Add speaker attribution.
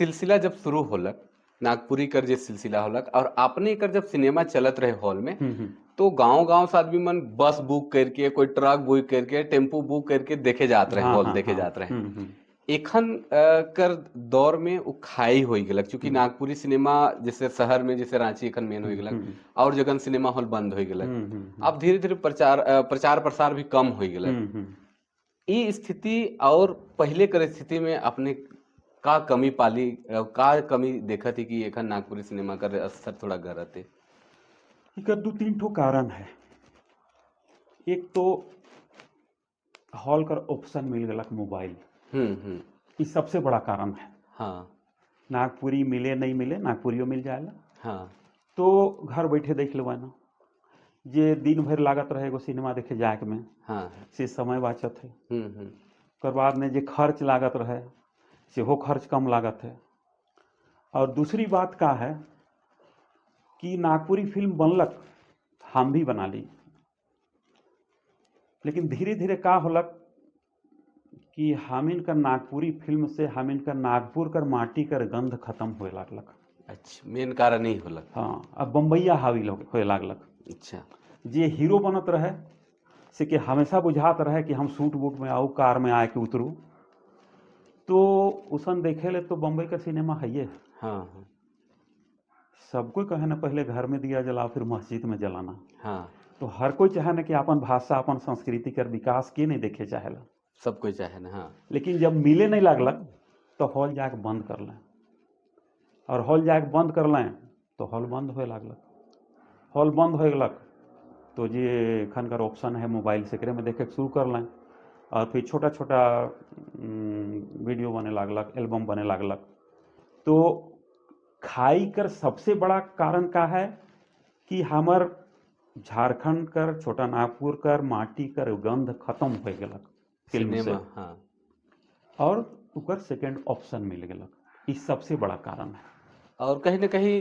Speaker 1: सिलसिला जब शुरू होलक, नागपुरी कर जे सिलसिला होलक और अपने कर जब सिनेमा चलत रहे हॉल में, तो गांव गांव से आदमी मन बस बुक करके, कोई ट्रक बुक करके, टेम्पू बुक करके देखे जात रहे, हॉल देखे जात रहे। एखन कर दौर में वो खाई हो गेलक, चूंकि नागपुरी सिनेमा जैसे शहर में, जैसे रांची एखन मेन हो गेलक और जगन सिनेमा हॉल बंद हो गेलक। अब धीरे धीरे प्रचार प्रसार भी कम हो गेलक। ई स्थिति और पहले कर स्थिति में अपने का कमी पाली, का कमी देखत ही कि एखन नागपुरी सिनेमा कर स्तर थोड़ा गरत है?
Speaker 2: एकर दू तीन ठो कारण है। एक तो हॉल कर ऑप्शन मिल गलक मोबाइल।
Speaker 1: हम्म हम्म
Speaker 2: ई सबसे बड़ा कारण है। नागपुरी मिले, नहीं मिले, नागपुरियो मिल जाएला। तो घर बैठे देख लेवा ना। जे दिन भर लागत रहे एगो सिनेमा देखे जाए में, से समय बाचत है।
Speaker 1: हम्म हम्म
Speaker 2: ओकर बाद में जे खर्च लागत रहे, सेहो खर्च कम लागत है। और दूसरी बात का है कि नागपुरी फिल्म बनलक, हम भी बना ली, लेकिन धीरे धीरे का होलक कि हमिन कर नागपुरी फिल्म से हमिन कर नागपुर कर माटी कर गंध खत्म होए लागलक।
Speaker 1: अच्छा, मेन कारण नहीं होलक।
Speaker 2: हाँ, अब बम्बैया हावी होए लागलक। जे हीरो बनत रहे, से कि हमेशा बुझात रहे कि हम सूट बूट में आऊ, कार में आए के उतरू। तो उसन देखे ले तो बम्बई का सिनेमा है ये।
Speaker 1: हाँ हाँ
Speaker 2: सब कोई कहे ना, पहले घर में दिया जलाओ, फिर मस्जिद में जलाना। तो हर कोई चाहे ना कि अपन भाषा, अपन संस्कृति कर विकास के नहीं देखे चाहेला।
Speaker 1: सब कोई चाहे ना, हाँ।
Speaker 2: लेकिन जब मिले नहीं लागलक तो हॉल जाके बंद कर लें और हॉल जाके बंद कर लें तो हॉल बंद होए लागलक। हॉल बंद हो गेलक तो जे एखन कर ऑप्शन है मोबाइल से, एकरे में देखे के शुरू कर लें और फिर छोटा छोटा वीडियो बने लागलक, एल्बम बने लागलक। तो खाई कर सबसे बड़ा कारण का है कि हमर झारखंड कर, छोटा नागपुर कर माटी कर गंध खत्म हो गेलक फिल्म से।
Speaker 1: सिनेमा, हाँ।
Speaker 2: और ओकर सेकंड ऑप्शन मिल गेलक। ई सबसे बड़ा कारण है।
Speaker 1: और कहीं ना कहीं